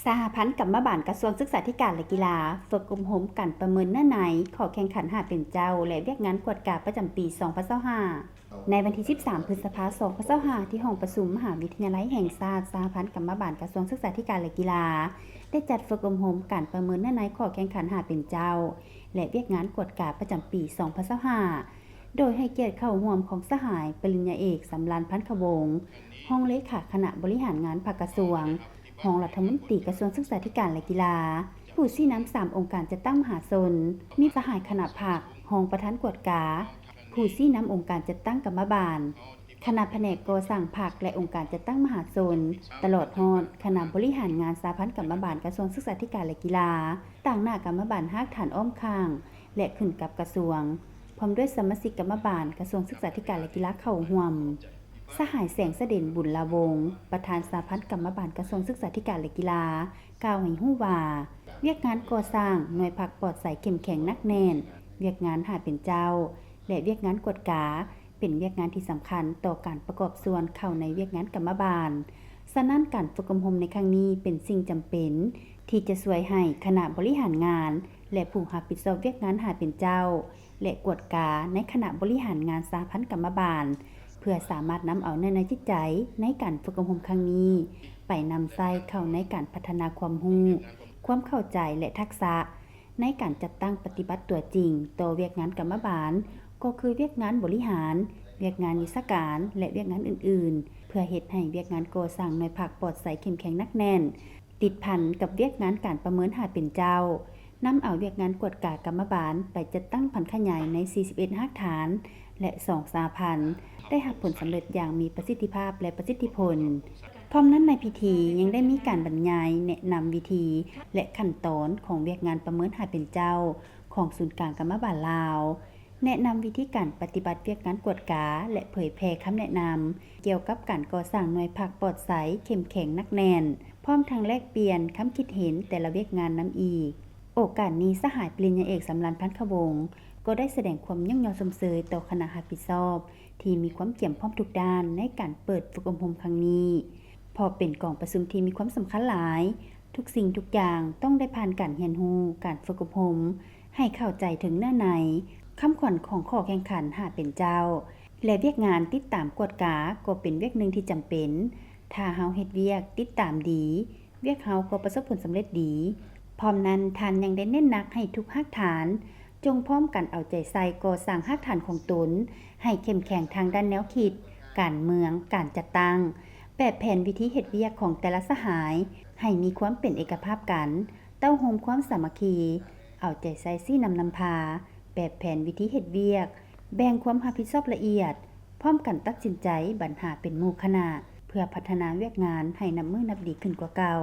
ສະຫະພັນກຳມະບານກະຊວງສຶກສາທິການ ແລະ ກິລາ ຝຶກອົບຮົມການປະເມີນເນື້ອໃນຂໍ້ແຂ່ງຂັນຫ້າເປັນເຈົ້າ ແລະ ວຽກງານກວດກາປະຈຳປີສອງພັນຊາວຫ້າ ໃນວັນທີສິບສາມ ພຶດສະພາ ສອງພັນຊາວຫ້າ ທີ່ຫ້ອງປະຊຸມມະຫາວິທະຍາໄລແຫ່ງຊາດ ສະຫະພັນກຳມະບານກະຊວງສຶກສາທິການ ແລະ ກິລາ ໄດ້ຈັດຝຶກອົບຮົມການປະເມີນເນື້ອໃນຂໍ້ແຂ່ງຂັນຫ້າເປັນເຈົ້າ ແລະ ວຽກງານກວດກາປະຈຳປີສອງພັນຊາວຫ້າ ໂດຍໃຫ້ກຽດເຂົ້າຮ່ວມຂອງສະຫາຍປະລິນຍາເອກ ສຳລານ ພັນຄະວົງ ຮອງເລຂາຄະນະບໍລິຫານງານພາກກະຊວງ, ຮອງລັດຖະມົນຕີກະຊວງສຶກສາທິການ ແລະ ກິລາ, ຜູ້ຊີ້ນຳສາມອົງການຈັດຕັ້ງມະຫາຊົນ, ມີສະຫາຍຄະນະພັກ, ຮອງປະທານກວດກາ, ຜູ້ຊີ້ນຳອົງການຈັດຕັ້ງກຳມະບານ, ຄະນະພະແນກກໍ່ສ້າງພັກ ແລະ ອົງການຈັດຕັ້ງມະຫາຊົນ, ຕະຫຼອດຮອດຄະນະບໍລິຫານງານສະຫະພັນກຳມະບານກະຊວງສຶກສາທິການ ແລະ ກິລາ, ຕາງໜ້າກຳມະບານຮາກຖານອ້ອມຂ້າງ ແລະ ຂຶ້ນກັບກະຊວງ, ພ້ອມດ້ວຍສະມາຊິກກຳມະບານກະຊວງສຶກສາທິການ ແລະ ກິລາເຂົ້າຮ່ວມ. ສະຫາຍ ແສງສະເດັນ ບຸນລາວົງ ປະທານສະຫະພັນກຳມະບານກະຊວງສຶກສາທິການ ແລະ ກິລາ ກ່າວໃຫ້ຮູ້ວ່າ ວຽກງານກໍ່ສ້າງໜ່ວຍພັກປອດໃສເຂັ້ມແຂງໜັກແໜ້ນ, ວຽກງານຫ້າເປັນເຈົ້າ ແລະ ວຽກງານກວດກາ ເປັນວຽກງານທີ່ສຳຄັນຕໍ່ການປະກອບສ່ວນເຂົ້າໃນວຽກງານກຳມະບານ. ສະນັ້ນ, ການຝຶກອົບຮົມໃນຄັ້ງນີ້ເປັນສິ່ງຈຳເປັນທີ່ຈະຊ່ວຍໃຫ້ຄະນະບໍລິຫານງານ ແລະ ຜູ້ຮັບຜິດຊອບວຽກງານຫ້າເປັນເຈົ້າ ແລະ ກວດກາໃນຄະນະບໍລິຫານງານສະຫະພັນກຳມະບານ ເພື່ອສາມາດນຳເອົາເນື້ອໃນຈິດໃຈໃນການຝຶກອົບຮົມຄັ້ງນີ້ ໄປນຳໃຊ້ເຂົ້າໃນການພັດທະນາຄວາມຮູ້, ຄວາມເຂົ້າໃຈ ແລະ ທັກສະ ໃນການຈັດຕັ້ງປະຕິບັດຕົວຈິງຕໍ່ວຽກງານກຳມະບານ, ກໍຄືວຽກງານບໍລິຫານ, ວຽກງານວິຊາການ ແລະ ວຽກງານອື່ນໆ, ເພື່ອເຮັດໃຫ້ວຽກງານກໍ່ສ້າງໜ່ວຍພັກປອດໃສເຂັ້ມແຂງໜັກແໜ້ນ, ຕິດພັນກັບວຽກງານການປະເມີນຫ້າເປັນເຈົ້າ, ນຳເອົາວຽກງານກວດກາກຳມະບານໄປຈັດຕັ້ງຜັນຂະຫຍາຍໃນສີ່ສິບເອັດຮາກຖານ ແລະ ສອງສະຫະພັນ ໄດ້ຮັບຜົນສຳເລັດຢ່າງມີປະສິດທິພາບ ແລະ ປະສິດທິຜົນ. ພ້ອມນັ້ນໃນພິທີຍັງໄດ້ມີການບັນຍາຍແນະນຳວິທີ ແລະ ຂັ້ນຕອນຂອງວຽກງານປະເມີນຫ້າເປັນເຈົ້າຂອງສູນກາງກຳມະບານລາວ, ແນະນຳວິທີການປະຕິບັດວຽກງານກວດກາ ແລະ ເຜີຍແຜ່ຄຳແນະນຳກ່ຽວກັບການກໍ່ສ້າງໜ່ວຍພັກປອດໃສເຂັ້ມແຂງໜັກແໜ້ນ, ພ້ອມທັງແລກປ່ຽນຄຳຄິດເຫັນແຕ່ລະວຽກງານນຳອີກ. ໂອກາດນີ້, ສະຫາຍປະລິນຍາເອກ ສຳລານ ພັນຄະວົງ ກໍໄດ້ສະແດງຄວາມຍ້ອງຍໍຊົມເຊີຍຕໍ່ຄະນະຮັບຜິດຊອບ ທີ່ມີຄວາມກຽມພ້ອມທຸກດ້ານໃນການເປີດຝຶກອົບຮົມຄັ້ງນີ້, ເພາະເປັນກອງປະຊຸມທີ່ມີຄວາມສຳຄັນຫຼາຍ. ທຸກສິ່ງທຸກຢ່າງຕ້ອງໄດ້ຜ່ານການຮຽນຮູ້, ການຝຶກອົບຮົມ ໃຫ້ເຂົ້າໃຈເຖິງເນື້ອໃນ, ຄຳຂວັນຂອງຂໍ້ແຂ່ງຂັນຫ້າເປັນເຈົ້າ ແລະ ວຽກງານຕິດຕາມກວດກາກໍເປັນວຽກໜຶ່ງທີ່ຈຳເປັນ. ຖ້າເຮົາເຮັດວຽກຕິດຕາມດີ, ວຽກເຮົາກໍປະສົບຜົນສຳເລັດດີ. ພ້ອມນັ້ນ, ທ່ານຍັງໄດ້ເນັ້ນໜັກໃຫ້ທຸກຮາກຖານ ຈົ່ງພ້ອມກັນເອົາໃຈໃສ່ກໍ່ສ້າງຮາກຖານຂອງຕົນໃຫ້ເຂັ້ມແຂງທາງດ້ານແນວຄິດ, ການເມືອງ, ການຈັດຕັ້ງ, ແປບແຜນວິທີເຮັດວຽກຂອງແຕ່ລະສະຫາຍໃຫ້ມີຄວາມເປັນເອກະພາບກັນ, ເຕົ້າໂຮມຄວາມສາມັກຄີ, ເອົາໃຈໃສ່ຊີ້ນຳນຳພາ, ແປບແຜນວິທີເຮັດວຽກ, ແບ່ງຄວາມຮັບຜິດຊອບລະອຽດ, ພ້ອມກັນຕັດສິນໃຈບັນຫາເປັນໝູ່ຄະນະ ເພື່ອພັດທະນາວຽກງານໃຫ້ນັບມື້ນັບດີຂຶ້ນກວ່າເກົ່າ.